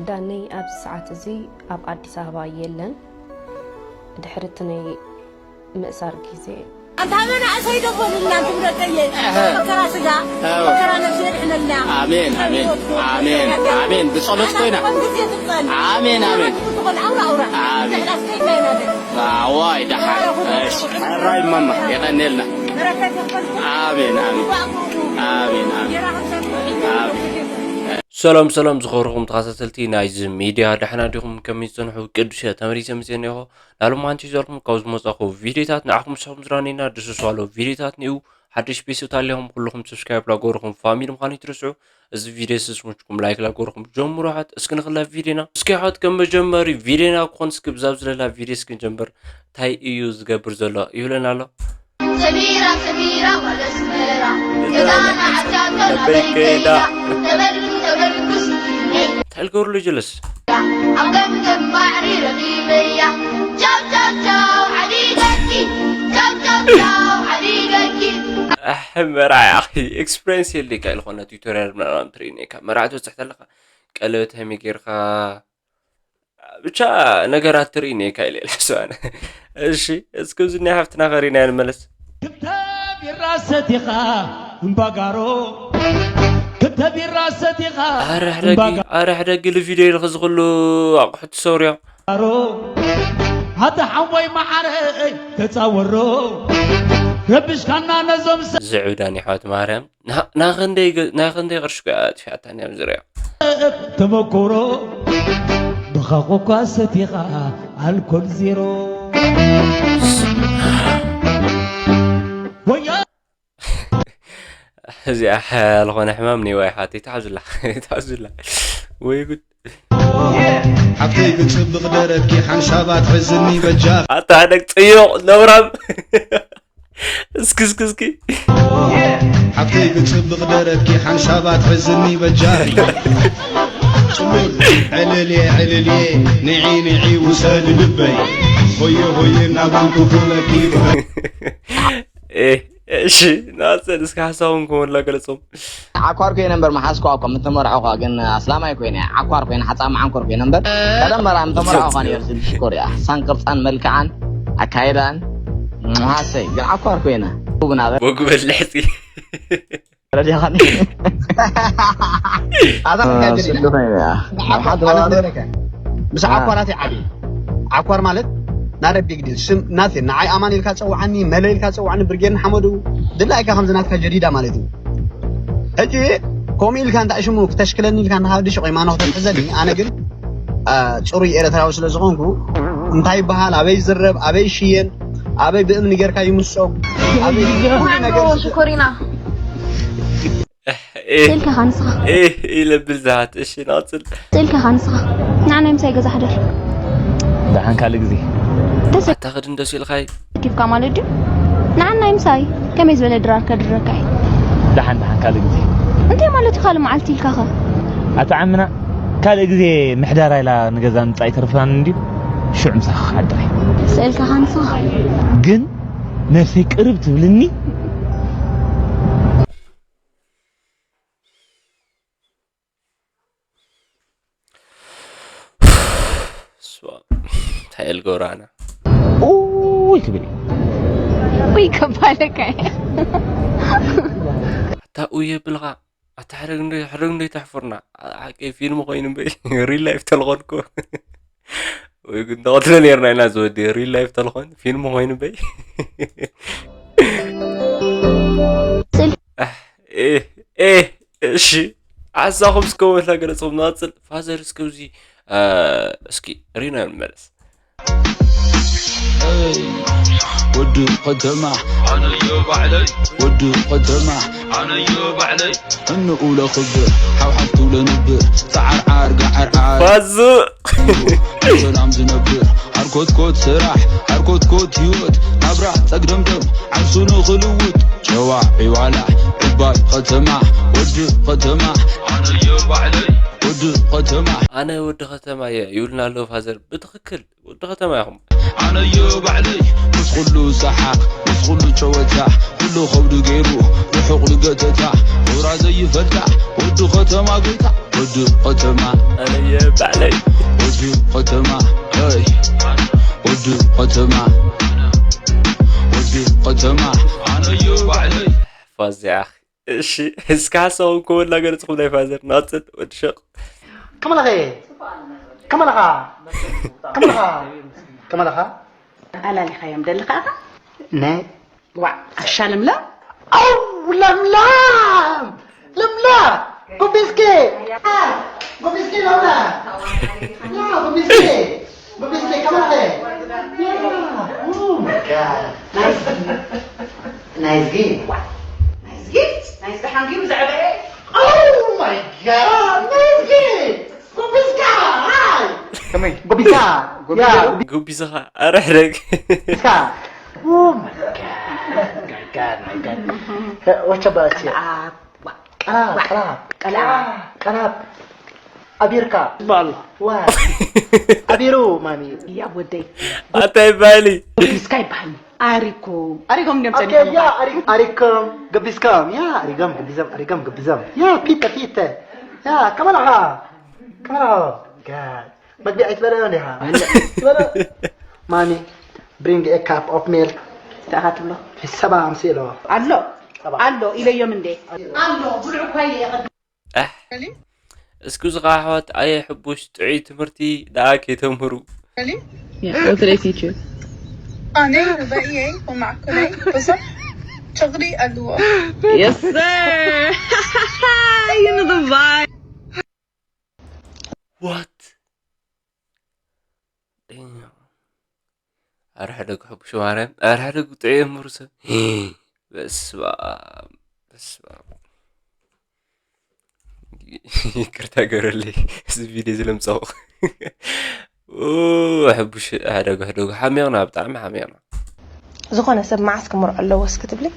ዳነይ ኣብዚ ሰዓት እዚ ኣብ ኣዲስ ኣበባ የለን። ድሕሪ እቲ ናይ ምእሳር ግዜ ኣንታ መናእሰይ ዶ በሉልና፣ እንትን ደቀየ መከራ ስጋ መከራ ነብሲ የድሕነልና። ኣሜን ኣሜን ኣሜን ኣሜን። ብጸሎት ኮይና። ኣሜን ኣሜን። ኣውራ ኣውራ። ኣዋይ ደሓን። ሕራይ ማማ የቐኔልና። ኣሜን ኣሜን ኣሜን ኣሜን። ሰላም ሰላም ዝኸብርኹም ተኸታተልቲ ናይዚ ሚድያ፣ ደሕና ዲኹም? ከመይ ዝጸንሑ? ቅዱስ እየ ተመሊሰ መጽየ እኒሆ። ናሎም ሓንቲ ዘልኩም ካብ ዝመጻኹ ቪድዮታት ንዓኹም ዝሰኹም ዝራኔና ደስ ዝባሎ ቪድዮታት ኒኡ ሓድሽ ቤተሰብ ታሊኹም ኩልኹም ሰብስክራይብ ላገበርኹም ፋሚሊ ምዃኑ ይትርስዑ። እዚ ቪድዮ ስስሙችኩም ላይክ ላገበርኹም ጀምሩ። ሓት እስኪ ንኽላ ቪድዮና እስኪ ሓት ከም መጀመሪ ቪድዮና ክኾን እስኪ ብዛብ ዝለላ ቪድዮ እስኪ ንጀምር። እንታይ እዩ ዝገብር ዘሎ ይብለና ኣሎ። ሰሚራ ሰሚራ ማለት ስመራ ገዛና ዓዳቶ ናበይ ከይዳ ተበሉ ተበሉ ኩስኒ እንታይ ልገብርሉ ጀለስ ኣብ ገምገም ባዕሪ ረኺበያ ቻው ቻው ቻው ሓዲገኪ ቻው ቻው ቻው ሓዲገኪ ኣሕ መርዓይ ኣኺ ኤክስፕሬንስ የለካ ኢልኾነ ቱቶሪያል ምናምን ትርእኒ ኢካ መርዓት በፅሕ ተለካ ቀለበት ሃይሚ ጌርካ ብቻ ነገራት ትርእኒ ኢካ ኢለ ልሕስባነ እሺ እስኪ እዚ ናይ ሓፍትና ከሪና ንመለስ ክልተ ቢራ ሰቲኻ እምባጋሮ ክልተ ቢራ ሰቲኻ ኣረ ሕደጊ ኣረ ሕደጊ ልቪድዮ ኢልኺ ዝኽሉ ኣቑሑት ትሰውርዮ ሮ ኣታ ሓወይ መዓረይ ተጻወሮ ረብሽካና ነዞም ዝዕብዳን ይሕዋት ማርያም ናኽንደይ ቅርሺ ኣጥፊኣታን እዮም ዝሪኦ ተመኮሮ ብኻኾኳ ሰቲኻ ኣልኮል ዜሮ ወዮ እዚኣ ዝኾነ ሕማም ኔዋ ይሓት ይትሓዙላ ይትሓዙላ ወይ ጉድ ሓፍተይ ብጽብቕ ደረትኪ ሓንሳባት ሕዝኒ በጃኺ ኣታ ደግ ጽዩቕ ነውራም እስኪ እስኪ እስኪ ሓፍተይ ብጽብቕ ደረትኪ ሓንሳባት ሕዝኒ በጃኺ ጽቡቕ ዕልልየ ዕልልየ ንዒ ንዒ ውሰድ ልበይ ሆየ ሆየ እናበልኩ ክብለኪ እሺ ናፀን እስከ ሓሳቦም ከመላ ገለፆም ዓኳር ኮይነ እምበር መሓዝኳ እኮ ምተመርዐኳ ግን ኣስላማይ ኮይነ ዓኳር ኮይነ ሓፃ መዓንኮር ኮይነ እምበር ቀደም መራ ምተመርዐኳ ነር ዝሽኮር እያ ሳን ቅርፃን መልክዓን ኣካይዳን መሃሰይ ግን ዓኳር ኮይነ ብናበ ወግበል ልሕፂ ረዲኻኒ ኣታ ምስ ዓኳራት ዓቢ ዓኳር ማለት ናረ ቢግ ዲል ስም ናት ንዓይ ኣማን ኢልካ ፀውዓኒ መለ ኢልካ ፀውዓኒ ብርጌድ ንሓመዱ ድላይካ ከምዚ ናትካ ጀዲዳ ማለት እዩ ሕጂ ከምኡ ኢልካ እንታይ ሽሙ ክተሽክለኒ ኢልካ ንካዲ ሽቆይ ማኖ ክተትሕዘኒ ኣነ ግን ፅሩይ ኤርትራዊ ስለ ዝኾንኩ እንታይ ይበሃል ኣበይ ዝረብ ኣበይ ሽየን ኣበይ ብእምኒ ጌርካ ይምሶ ኣበይ ኩሉ ነገር ሽኮሪና ስእልካ ኻንስኻ ኢለ ብዛት እሺ ናፅል ስእልካ ኻንስኻ ንዓናይ ምሳይ ገዛ ሕደር ደሓን ካልእ ግዜ ኣታ ክድን ደስ ኢልካይ ኪፍካ ማለት ድዩ ንዓናይ ምሳይ ከመይ ዝበለ ድራር ከድረካ እዩ ደሓን ደሓን ካልእ ግዜ እንታይ ማለት እዩ ካልእ መዓልቲ ኢልካ ኸ ኣታ ዓምና ካልእ ግዜ ምሕዳራ ኢላ ንገዛ ምጻእ ይተርፋን እንድዩ ሽዑ ምሳኻ ክሓድር እየ ስእልካ ኻንስኻ ግን ነፍሰይ ቅርብ ትብልኒ እንታይ ልገብራና ኡይ ክብል እዩ ውይ ከባለካ ኣታ ኡይ የብልኻ ኣታ ሕረግ እንዶ ሕረግ እንዶ ይተሕፍርና ሓቂ ፊልም ኮይኑ እምበይ ሪል ላይፍ ተልኾንኩ ወይ ግን ተቐትሎ ነርና ኢና ዝወዲ ሪል ላይፍ ተልኾን ፊልም ኮይኑ እምበይ እሺ ሓሳኹም እስከ ወላ ገለጽኹም ንቐጽል ፋዘር እስከ እዚ እስኪ ሪና ንመለስ ወዲ ከተማ ኣነዮ ባዕለይ ወዲ ከተማ ኣነዮ ባዕለይ እንኡ ለኽብር ሓውሓፍቱ ለንብር ተዓርዓር ገዓርዓር ባዙ ሰላም ዝነብር ሓርኮትኮት ስራሕ ሓርኮትኮት ህይወት ናብራ ጸግደምደም ዓርሱ ንኽልውጥ ጨዋ ዒዋላ ዕባይ ኸተማ ወዲ ኸተማ ኣነዮ ባዕለይ ወዲ ኸተማ ኣነ ወዲ ኸተማ እየ ይብልና ኣለዉ ፋዘር ብትኽክል ወዲ ከተማ ኢኹም። ኣነዮ ባዕለይ ምስ ኩሉ ሰሓቕ፣ ምስ ኩሉ ጨወታ፣ ኩሉ ከብዱ ገይሩ ርሑቕ ልገተታ፣ ውራ ዘይፈልጣ ወዲ ከተማ ጎይታ፣ ወዲ ከተማ፣ ኣነየ ባዕለይ። ወዲ ከተማ፣ ኣይ፣ ወዲ ከተማ፣ ወዲ ከተማ፣ ኣነዮ ባዕለይ። ፋዚያ። እሺ፣ እስከ ሓሳቦም ከወላ ገለጽኹም ናይ ፋዘር ናጽል ወዲ ሸቕ። ከመለኸ? ከመለኻ? ከመለኻ? ከመለኻ? ኣላሊኻዮም ደለኻ ኢኻ? ነ? ዋዕ፣ ኣሻ ለምለም? ኣው፣ ለምለም! ለምለም! ጎቢስኬ! ጎቢስኬ ለምለም! ያ፣ ጎቢስኬ! But Miss Lee, come on there. Yeah. Oh my God. Nice. Nice game. What? Nice game? Nice game. Oh my God. Nice game. Gobiska. Hi. Come here. Gobiska. Gobiska. Yeah. ጉቢስኻ ኣረ ሕደግ። Gobiska. Oh my God. My God, my God. Uh, what about you? ቀላብ፣ ቀላብ፣ ቀላብ፣ ቀላብ። ቀላብ። ኣቢርካ። ይበሃል። ዋ። ኣቢሩ፣ ማሚ። ያ ወደይ። ኣታ ይበሃሊ። እስካ ይበሃል። ኣሪኩም። ኣሪኩም ድም ኦኬ፣ ጸኒሖም ያ፣ ይበሃል። ኣሪ-፣ ኣሪኩም፣ ገቢስኩም። ያ፣ ኣሪጎም፣ ገቢዞም፣ ኣሪጎም፣ ገቢዞም። ያ፣ ፒተ፣ ፒተ። ያ፣ ከመላኻ። ከመላኻ። ጋድ። መግቢ ኣይትበልዕን ዲኻ? ትበልዕ? ማሚ፣ bring a cup of milk። እንታይ ኢኻ ትብሎ? ሰባ ኣምስእ ኢሎ። ኣሎ፣ ሰባ። ኣሎ ኢለዮም እንዴ? ኣሎ፣ ብልዑ እኳ ኢለ እየ ቅድም። ኣሕ። እስኩ ዝኻ ኣሕዋት፣ ኣየ ሕቡሽ ጥዑይ ትምህርቲ ደኣ ከይተምህሩ። Yeah, what did I teach you? ኣነ ርባኢየይ ወማዕኩለይ ብዙሕ ችግሪ ኣለዎ። Yes, sir. You know the vibe. What? Damn. ኣረ ሕደጉ ሕቡሽ ማርያም፣ ኣረ ሕደጉ ጥዑይ እምሩ ሰብ። በስመ ኣብ፣ በስመ ኣብ። ይቅርታ ገረለይ፣ እዚ ቪድዮ ዝለምፀቑ። ኡ፣ ሕቡሽ ሕደጉ፣ ሕደጉ፣ ሓሚቕና፣ ብጣዕሚ ሓሚቕና። ዝኾነ ሰብ መዓስ ክምርዖ ኣለዎ እስኪ ትብሊ?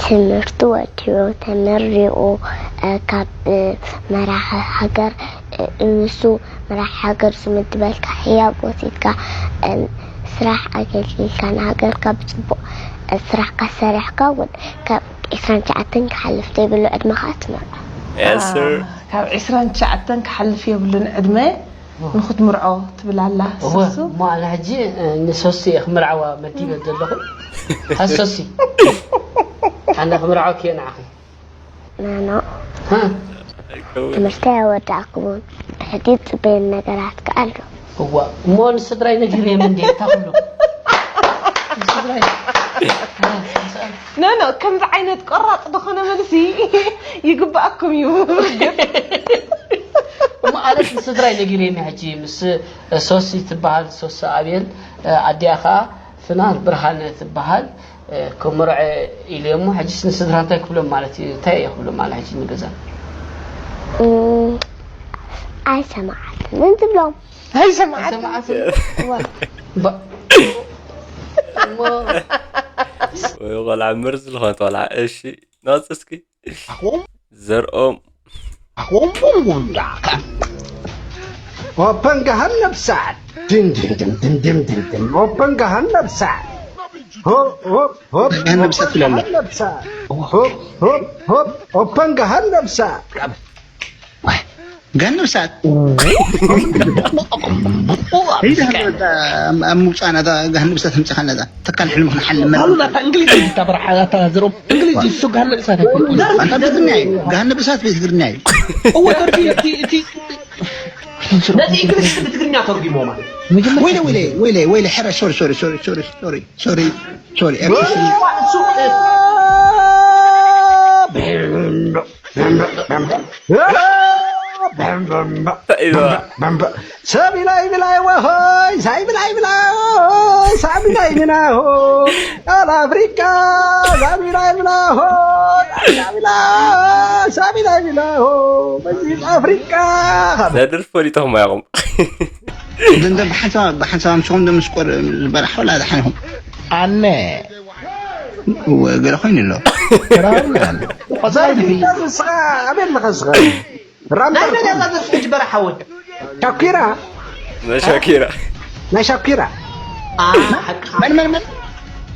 ትምህርቱ ወዲኡ ተመሪቑ፣ እ፣ ካብ፣ እ፣ መራሒ ሃገር፣ እ፣ ንሱ መራሒ ሃገር ዝምድበልካ ህያብ ወሲድካ፣ እ፣ ስራሕ ኣገልጊልካ ንሃገርካ ብጽቡቕ፣ እ፣ ስራሕካ ሰሪሕካ እውን ካብ ዒስራን ትሽዓተን ክሓልፍ ዘይብሉ ዕድመኻ ትመርዖ። Yes, sir. ካብ ዒስራን ትሽዓተን ክሓልፍ የብሉን ዕድመ። ንኽትምርዖ ትብል ኣላ እወ፣ ሱሱ። እሞ ኣነ ሕጂ፣ እ፣ ንሶሲ እየ ክምርዓዋ መዲበ ዘለኹ። ሃ ሶሲ። ኣነ ክምርዓወኪ እየ ንዓኺ። ናና። ሃ? ትምህርቲ ኣወዳእኩ እውን ብሕጂ ዝጽበየኒ ነገራት ከኣ ኣሎ። እዋ፣ እሞ ንስድራይ ነጊረዮም እንዴ፣ እታ ኩሉ? ንስድራይ። ኖ፣ ኖ፣ ከምዚ ዓይነት ቆራጽ ዝኾነ መልሲ ይግባኣኩም እዩ። እሞ ኣነስ ንስድራይ ነጊረዮም እየ ሕጂ ምስ ሶሲ ትበሃል፣ ሶሲ ኣብየል፣ ኣዲኣ ኸኣ ፍናን ብርሃነ ትበሃል፣ ክምርዐ ኢለ እሞ፣ ሕጂስ ንስድራ እንታይ ክብሎም ማለት እዩ? እንታይ እየ ክብሎም ማለት ሕጂ ንገዛ? እም፣ ኣይሰማዓትን ትብሎም። ኣይሰማዓትን። ኣይሰማዓትን። እዋ። ባ-፣ እሞ ወይ ቆልዓ መርዚ ዝኾነት ቆልዓ። እሺ፣ ናውፅ እስኪ። ኣኹም? ዘርኦም። ኣኹም ቡም ቡም ዳካ። ኦፐን ገሃነብ ሰዓት። ድን ድን ድን ድን ድን ድን ድን። ኦፐን ገሃነብ ሰዓት። ሆፕ ሆፕ ሆፕ። ገሃነብ ሰዓት ትብላለህ? ገሃነብ ሰዓት። ሆፕ ሆፕ ሆፕ። ኦፐን ገሃነብ ሰዓት። ዋይ፣ ገሃነብ ሰዓት። ሂድ፣ ኣብ፣ ኣብ ምውጻእና እታ ገሃነብ እሳት ኣምጺኻልና፣ እዛ ተካል ሕልሚ ክንሓልም መርዓ። ኣሉላ፣ እታ እንግሊዝ እዩ፣ እታ በረሓ፣ እታ ዘረብ እንግሊዝ እዩ፣ እሱ ገሃነብ እሳት ኣይኮነን። ኣንታ ቤት ትግርኛ እዩ፣ ገሃነብ እሳት ቤት ትግርኛ እዩ። እወ፣ ተርጉም፣ እቲ፣ እቲ፣ ነቲ እንግሊዝ ብትግርኛ ተርጉሞ ማለት። መጀመርያ ወይለ፣ ወይለ፣ ወይለ፣ ወይለ፣ ሕረ፣ ሶሪ፣ ሶሪ፣ ሶሪ፣ ሶሪ፣ ሶሪ፣ ሶሪ፣ ሶሪ፣ እሱ፣ እሱ፣ ሳቢላይ ብላይ ወሆይ፣ ሳቢላይ ብላይ፣ ሳቢላይ ብላሆ፣ ቃል ኣፍሪቃ፣ ሳቢላይ ብላሆ፣ ሳቢላ፣ ሳቢላይ ብላሆ፣ መዚዝ ኣፍሪቃ። ዘድር ፈሊጦም ኣያኹም። እንደ፣ እንደ ብሓንሳብ፣ ብሓንሳብ ኣምስኹም እንደ ምስ ቆር-፣ ዝበላሕ ወላ ደሓን ኢኹም። ኣነ። እወ፣ ገለ ኮይኑ ኣሎ። ራብና ኣሎ። ቆጻሪ ድቢ። ንስኻ ኣበይ ኣለኻ ንስኻ? ራምታ ናይ እኮ። መጋዛ ደርፊ ሕጂ በረሓ ወድ። ሻኪራ። ናይ ሻኪራ። ናይ ሻኪራ። መን መን መን?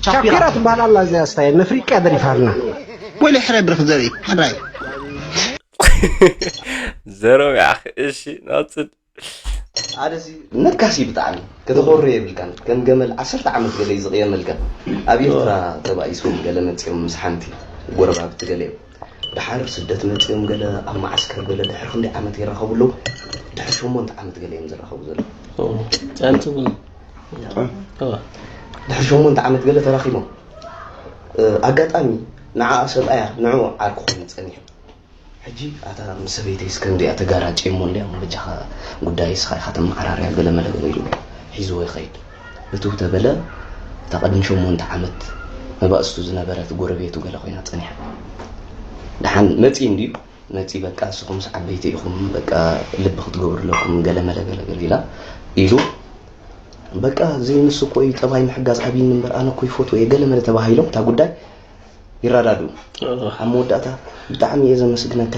ሻኪራ ትበሃል ኣላ እዚኣ ስታይል ነፍሪቅያ ደሪፋልና። ወይለ ሕረ ብርኽ ዘርኢ ሕራይ ዘሮም ያኽ እሺ ናፅድ ኣደሲ ነካሲ ብጣዕሚ ከተኾሪ የብልካን ከም ገመል ዓሰርተ ዓመት ገለ እዩ ዝቕየመልካ ኣብ ኤርትራ ተባኢሶም ገለ መፂኦም ምስ ሓንቲ ጎረባብቲ ገለ እዮም ድሓር ስደት መፂኦም ገለ ኣብ መዓስከር ገለ ድሕሪ ክንደይ ዓመት ይራኸቡ ኣለዉ ድሕሪ ሸሞንተ ዓመት ገለ እዮም ዝራኸቡ ዘለዉ ጸንቱ ግን ድሕሪ ሸሞንተ ዓመት ገለ ተራኺቦም ኣጋጣሚ ንዓኣ ሰብኣያ ንዑ ዓርኩ ኮይኑ ጸኒሑ ሕጂ ኣታ ምስ ሰበይተይስ ከምዚኣ ተጋራጭ እሞ እንዲያ እሞ በጃኻ ጉዳይ እስኻ ኢኻ ተመዓራርያ ገለ መለ ገለ ኢሉ ሒዝዎ ይኸይድ እትው ተበለ እታ ቅድሚ ሸሞንተ ዓመት መባእስቱ ዝነበረት ጎረቤቱ ገለ ኮይና ጸኒሓ ደሓን መጺ እንድዩ መጺ በቃ እስኹምስ ዓበይቲ ኢኹም በቃ ልቢ ክትገብሩ ኣለኩም ገለ መለ ገለ ገለ ኢላ ኢሉ በቃ ዘይንሱ እኮ እዩ ጠባይ ምሕጋዝ ኣብይኒ እምበር ኣነ እኮ ይፈትዎ እየ ገለ መለ ተባሂሎም እታ ጉዳይ ይረዳድኡ ኣብ መወዳእታ ብጣዕሚ እየ ዘመስግነካ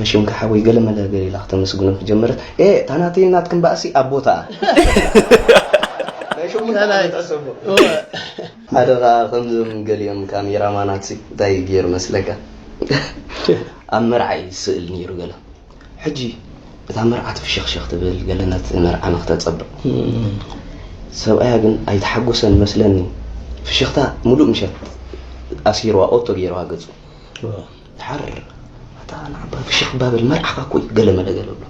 መሽምካ ሓወይ ገለ መለ ገሊላ ክተመስግኖም ትጀመረት ኤ እታ ናተይ ናትክን ባእሲ ኣብ ቦታኣ ናይ ሸሙንተ ዓመት ኣሰቦ ሓደ ከዓ ከምዞም ገሊኦም ካሜራማናት ሲ እንታይ ገይሩ መስለካ ኣብ መርዓ እዩ ስእል ነይሩ ገለ ሕጂ እታ መርዓት ፍሽኽሽኽ ትብል ገለ ነቲ መርዓ ንክተጸብቕ ሰብኣያ ግን ኣይተሓጎሰን መስለኒ ፍሽኽታ ሙሉእ ምሸት ኣሲርዋ ኦቶ ገይርዋ ገጹ ድሓር ኣታ ንዓባ ፍሽኽ ባብል መርዓኻ እኮ እዩ ገለ መለ ገለ ብሎ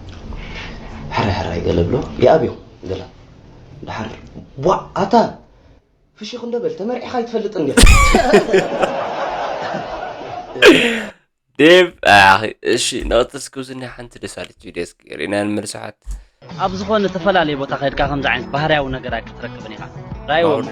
ሕራይ ሕራይ ገለ ብሎ ይኣብዮም ገለ ድሓር ቧ ኣታ ፍሽኽ እንደበል ተመርዒኻ ይትፈልጥ እንዲኻ ዴቭ ኣኺ እሺ ነቕጥስ ክብዝኒ ሓንቲ ደስ ኣለች ቪድዮ እስኪ ሪና ንመልስሓት ኣብ ዝኾነ ዝተፈላለየ ቦታ ከድካ ከምዚ ዓይነት ባህርያዊ ነገራት ክትረክብን ኢኻ ራይዎም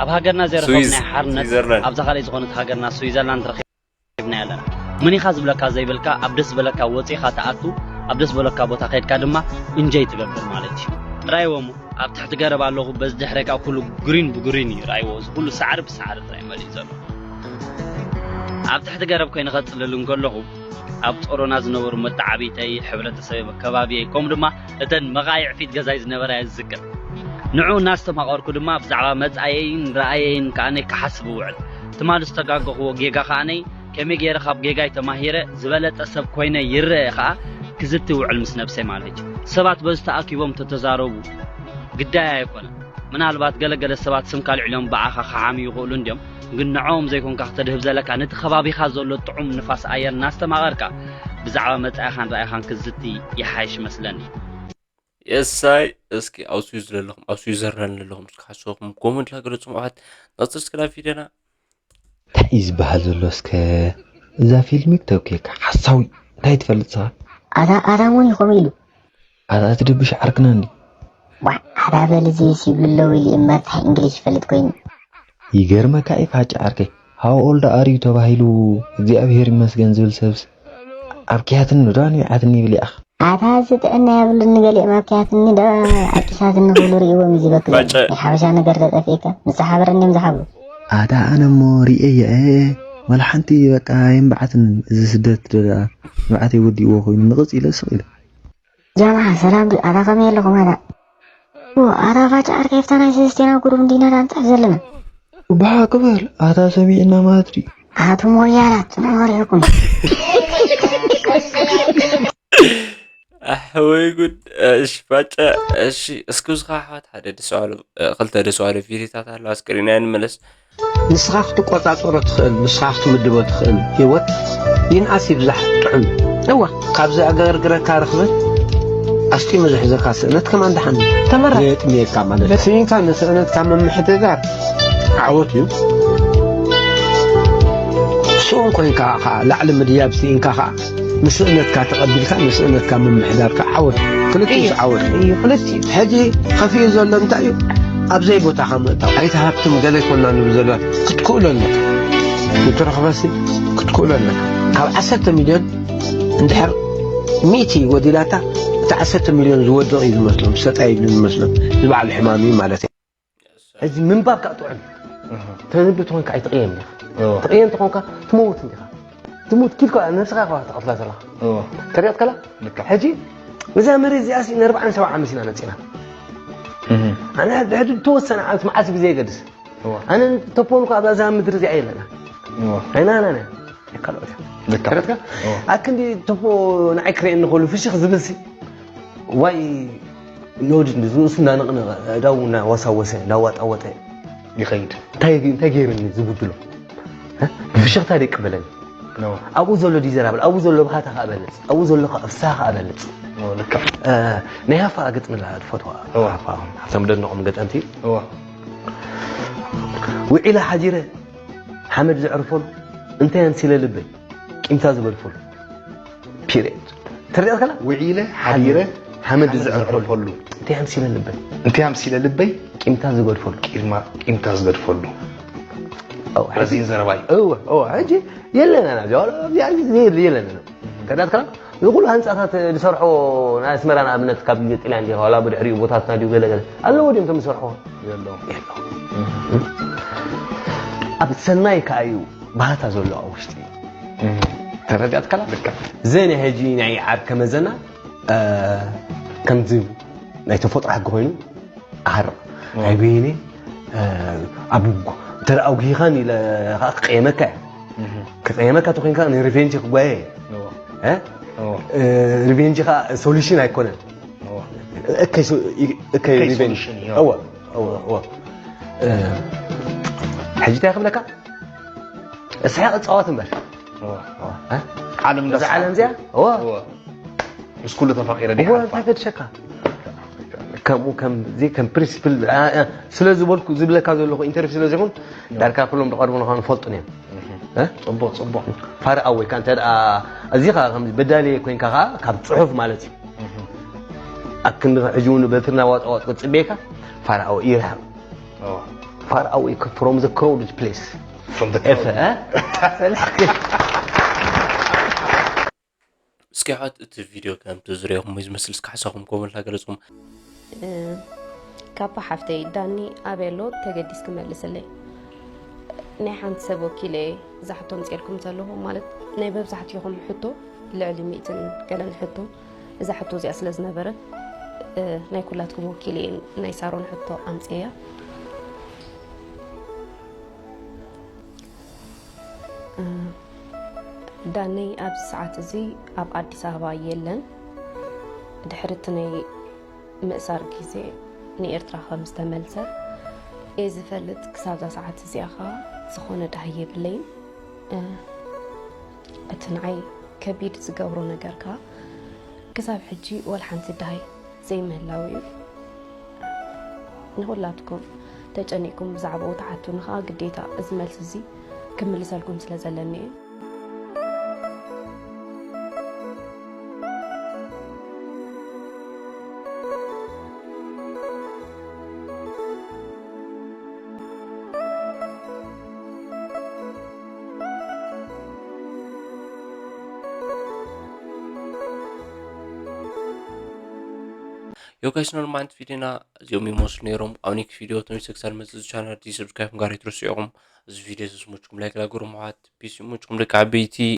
ኣብ ሃገርና ዘይረኸብናይ ሓርነት ኣብዛ ካልእ ዝኾነት ሃገርና ስዊዘርላንድ ረኺብና ኣለና ምን ኢኻ ዝብለካ ዘይብልካ ኣብ ደስ ዝበለካ ወፂኻ ትኣቱ ኣብ ደስ ዝበለካ ቦታ ከድካ ድማ እንጀይ ትገብር ማለት እዩ ራይዎም ኣብ ትሕቲ ገረብ ኣለኹ በዚ ድሕረይ ከዓ ኩሉ ግሪን ብግሪን እዩ ራይዎ እዚ ኩሉ ሳዕሪ ብሳዕሪ ጥራይ መሊኡ ዘሎ ኣብ ትሕቲ ገረብ ኮይነ ከፅልል እንከለኹ ኣብ ጾሮና ዝነበሩ መተዓብይተይ፣ ሕብረተሰብ ከባቢየይ፣ ከምኡ ድማ እተን መቓይዕ ፊት ገዛይ ዝነበራ እየ ዝዝክር። ንዑ እናስተማቐርኩ ድማ ብዛዕባ መጻኢየይን ራእየይን ከኣነይ ክሓስብ እውዕል። ትማሊ ዝተጋገኹዎ ጌጋ ከኣነይ ከመይ ገይረ ካብ ጌጋይ ተማሂረ ዝበለጸ ሰብ ኮይነ ይረኤ ከኣ ክዝቲ እውዕል ምስ ነብሰይ ማለት እዩ። ሰባት በዚ ተኣኪቦም ተተዛረቡ ግዳይ ኣይኮነን። ምናልባት ገለ ገለ ሰባት ስምካ ኣልዒሎም ብኣኻ ክሓምዩ ይኽእሉ እንድዮም፣ ግን ንዕኦም ዘይኮንካ ክተድህብ ዘለካ ነቲ ከባቢኻ ዘሎ ጥዑም ንፋስ ኣየር እናስተማቐርካ ብዛዕባ መጻኢኻን ራኢኻን ክትዝቲ ይሓይሽ መስለኒ። የሳይ እስኪ ኣብ ስዊዝ ዘለኹም ኣብ ስዊዘርላንድ ዘለኹም እስኪ ሓሳብኩም ኮመንት ላ ገለጹ ምዕዋት ናጽር እስኪ ናብ ቪድዮና እንታይ እዩ ዝበሃል ዘሎ እስከ እዛ ፊልሚ ክተብክየካ ሓሳዊ እንታይ ትፈልጥ ስኻ ኣታ ኣታ ሞኒ ከምኡ ኢሉ ኣታ ትድብሽ ዓርክና እንዲ ዋዕ ኣታ በል እዚ ሲብሉ ኣለዉ ኢሉ እምበር እንታይ እንግሊሽ ይፈልጥ ኮይኑ ይገርመካ እዩ ፋጭ ዓርከይ how old are you ተባሂሉ እግዚኣብሔር ይመስገን ዝብል ሰብስ ኣብኪያትኒ ዶ ኣንቢዓትኒ ይብል ይኣኽ ኣታ እዚ ጥዕና የብሉን ንገሊኦም ኣብኪያትኒ ዶ ኣልቂሳትኒ ክብሉ ርእይዎም እዩ ዝበክሉ ናይ ሓበሻ ነገር ተጠፊእካ ንስሓ በረኒ እዮም ዝሓብሩ ኣታ ኣነ እሞ ርእየያ እየ ዋላ ሓንቲ በቃ የንብዓትን እዚ ስደት ዶ ደኣ ንብዓተይ ወዲእዎ ኮይኑ ንቕጽ ኢለ ስቕ ኢለ ጃምዓ ሰላም ድዩ ኣታ ከመይ ኣለኹም ኣታ ኣታ ፋጭ ዓርከይ ኣብታ ናይ ሰለስቴና ጉሩብ እንዲና ዳ ንፅሕፍ ዘለና ብሓቂ በል ኣታ ሰሚዕና ማለት ድዩ ኣቱም ወያላት ፅንሑ ወሪዕኩም ኣሕ ወይ ጉድ እሺ ፋጨ እሺ እስኪ ብዝኻ ኣሕዋት ሓደ ደስዋሉ ክልተ ደስዋሉ ቪዲዮታት ኣለዋ እስክሪና ንመለስ ንስኻ ክትቆጻጸሮ ትኽእል፣ ንስኻ ክትምድቦ ትኽእል ህይወት ይንኣስ ይብዛሕ ጥዑም እዩ። እወ። ካብ ዘዕገርግረካ ርኽበት ኣስጢሙ ዝሕዘካ ስእነት ከማን ደሓን እዩ። ተመራጺ። ዘየጥምየካ ማለት እዩ። ስኢንካ ንስእነትካ ምምሕድዳር ዓወት እዩ። ስኡን ኮይንካ ኸዓ ላዕሊ ምድያብ ስኢንካ ኸዓ ንስእነትካ ተቐቢልካ ንስእነትካ ምምሕዳር ከዓ ዓወት እዩ። ክልቲኡ እዩ። ዓወት እዩ። እዩ፣ ክልቲኡ። ሕጂ ኸፊኡ ዘሎ እንታይ እዩ? ኣብ ዘይቦታኻ ምእታው። ኣይትሃብትም ገለ ኣይኮና ንብል ዘለና። ክትክእሎ ኣለካ። ንትረኽበሲ ክትክእሎ ኣለካ። ካብ ዓሰርተ ሚልዮን እንድሕር ሚእቲ ጎዲላታ፣ እቲ ዓሰርተ ሚልዮን ዝወድቕ እዩ ዝመስሎም፣ ሰጣይ እዩ ዝመስሎም። እዚ በዓል ሕማም እዩ ማለት እዩ። ሕጂ ምንባብ ከዓ ጥዑም እዩ። ተንብብ ተኾንካ ኣይትቕየም ኢኻ። እዎ። ትቕየም ተኾንካ ትመውት እንዲኻ። ትሙት ኪድ ከኣ ነብስኻ ኢኻ ትቐትላ ዘለኻ። እዎ። ተሪኦ ትከላ? ልክዕ። ሕጂ እዛ መሬት እዚኣ ሲ ንኣርብዓን ሰብዓን ዓመት ኢና መጺና። ኣነ ድሕሪ ተወሰነ ዓመት መዓስ ግዜ የገድስ። ኣነ ተፖን እኳ ኣብዛ ምድሪ እዚኣ የለና ኣይናና ካልኦት ተረትካ። ኣክንዲ ተፖ ንዓይ ክርእየኒ ከሉ ፍሽኽ ዝብልሲ ዋይ ኖድ ንዝንሱ እንዳነቕነቐ ዳው እናወሳወሰ እንዳዋጣወጠ ይኸይድ። እንታይ ገይርኒ ዝጉድሎ? ብፍሽኽታ ደቂ በለኒ። ኣብኡ ዘሎ ዲዘራብል ኣብኡ ዘሎ ባህታ ከዓ በልፅ ኣብኡ ዘሎ ፍስሃ ከዓ በልፅ። ናይ ሃፋ ግጥሚ ትፈትዋ? ሃብቶም ደንቆም ገጠምቲ። ውዒለ ሓዲረ ሓመድ ዘዕርፈሉ እንታይ ኣምሲለ ልበይ ቂምታ ዝገድፈሉ። ፒሪድ። ተረዲኣት ከላ? ውዒለ ሓዲረ ሓመድ ዝዕርፈሉ። እንታይ ኣምሲለ ልበይ እንታይ ኣምሲለ ልበይ ቂምታ ዝገድፈሉ። ቂምታ ዝገድፈሉ። ረዚን ዘረባይ። እወ እወ ሕጂ የለና ናዚ ዋላ ኣብዚ ኣብዚ የለ- የለና። ተረዳእት ከላ? እዚ ኩሉ ህንፃታት ዝሰርሖ ናይ ኣስመራ ንኣብነት ካብ ግዜ ጥልያን ዲኻ ዋላ ብድሕሪኡ ቦታትና ድዩ ገለ ገለ ኣለዎ ድዮም እቶም ዝሰርሖ? የለዎም። ኣብ ሰናይ ከዓ እዩ ባህታ ዘሎ ኣብ ውሽጢ። ተረዳእት ከላ? ልክዕ። ዘን ሕጂ ናይ ዓርከ መዘና ከምዚ ናይ ተፈጥሮ ሕጊ ኮይኑ ኣሃርቕ ናይ በይኒ ኣብ እንተ ደኣ ኣጉሂኻን ኢለ ከዓ ክቀየመካ እየ። ክቀየመካ ተኮይንካ ናይ ሪቬንጅ ክጓየ እየ። ሪቬንጅ ከዓ ሶሉሽን ኣይኮነን። እከይ ሪቬንጅ ሕጂ እንታይ ክብለካ እስሓቅ እፃወት እምበር ዓለም እዛ ዓለም እዚኣ እዋ ምስ ኩሉ ተፋቂረ ዲኻ እዋ እንታይ ገድሸካ ከምኡ ከምዚ ከም ፕሪንሲፕል ስለ ዝበልኩ ዝብለካ ዘለኹ ኢንተርቪው ስለ ዘይኹን ዳርካ ኩሎም ዝቐርቡና ከዓ ንፈልጡን እዮም። ጽቡቕ ጽቡቕ። ፋር ኣወይ ከ እንተ ደኣ እዚኻ ከም በዳሊ ኮይንካ ከዓ ካብ ጽሑፍ ማለት እዩ። ኣብ ክንዲ ሕጂ እውን በትርና ዋጣ ዋጥ ክጽበየካ ፋር ኣወይ ይርሕቕ። Far away from the crowded place. From the crowd. እስኪ ሓት እቲ ቪድዮ ከምቲ ዝሪኦኹም ዝመስል እስኪ ሓሳኹም ኮመንት ገለጹም። ካባ ሓፍተይ ዳኒ ኣበይ ኣሎ ተገዲስ ክመልስለይ ናይ ሓንቲ ሰብ ወኪለ እየ እዛ ሕቶ ምፅኤልኩም ዘለኹ ማለት ናይ በብዛሕትኹም ሕቶ ልዕሊ ሚእትን ገለን ሕቶ እዛ ሕቶ እዚኣ ስለ ዝነበረት ናይ ኩላትኩም ወኪል እየ ናይ ሳሮን ሕቶ ኣምፅእያ። ዳነይ ኣብዚ ሰዓት እዚ ኣብ ኣዲስ ኣበባ የለን። ድሕሪ እቲ ናይ ምእሳር ግዜ ንኤርትራ ከም ዝተመልሰ እየ ዝፈልጥ። ክሳብዛ ሰዓት እዚኣ ኸኣ ዝኾነ ዳሃይ የብለይን። እቲ ንዓይ ከቢድ ዝገብሮ ነገር ከኣ ክሳብ ሕጂ ወላ ሓንቲ ዳሃይ ዘይምህላው እዩ። ንኹላትኩም ተጨኒቅኩም ብዛዕባኡ ትሓቱኒ ከኣ ግዴታ እዚ መልሲ እዚ ክምልሰልኩም ስለ ዘለኒ እዩ። ዮ ጋይስ ኖርማንት ቪዲዮና እዚኦም ይመስሉ ነይሮም። ኣብ ኔክስት ቪዲዮ ተመልሰ ክሳብ መፅእ ቻናል ሰብስክራይብ ጋር ይትረስዑ ኢኹም። እዚ ቪዲዮ ስስሙችኩም ላይክ ላገሩ መሓት ፒስ ይሙችኩም ደቂ ዓበይቲ።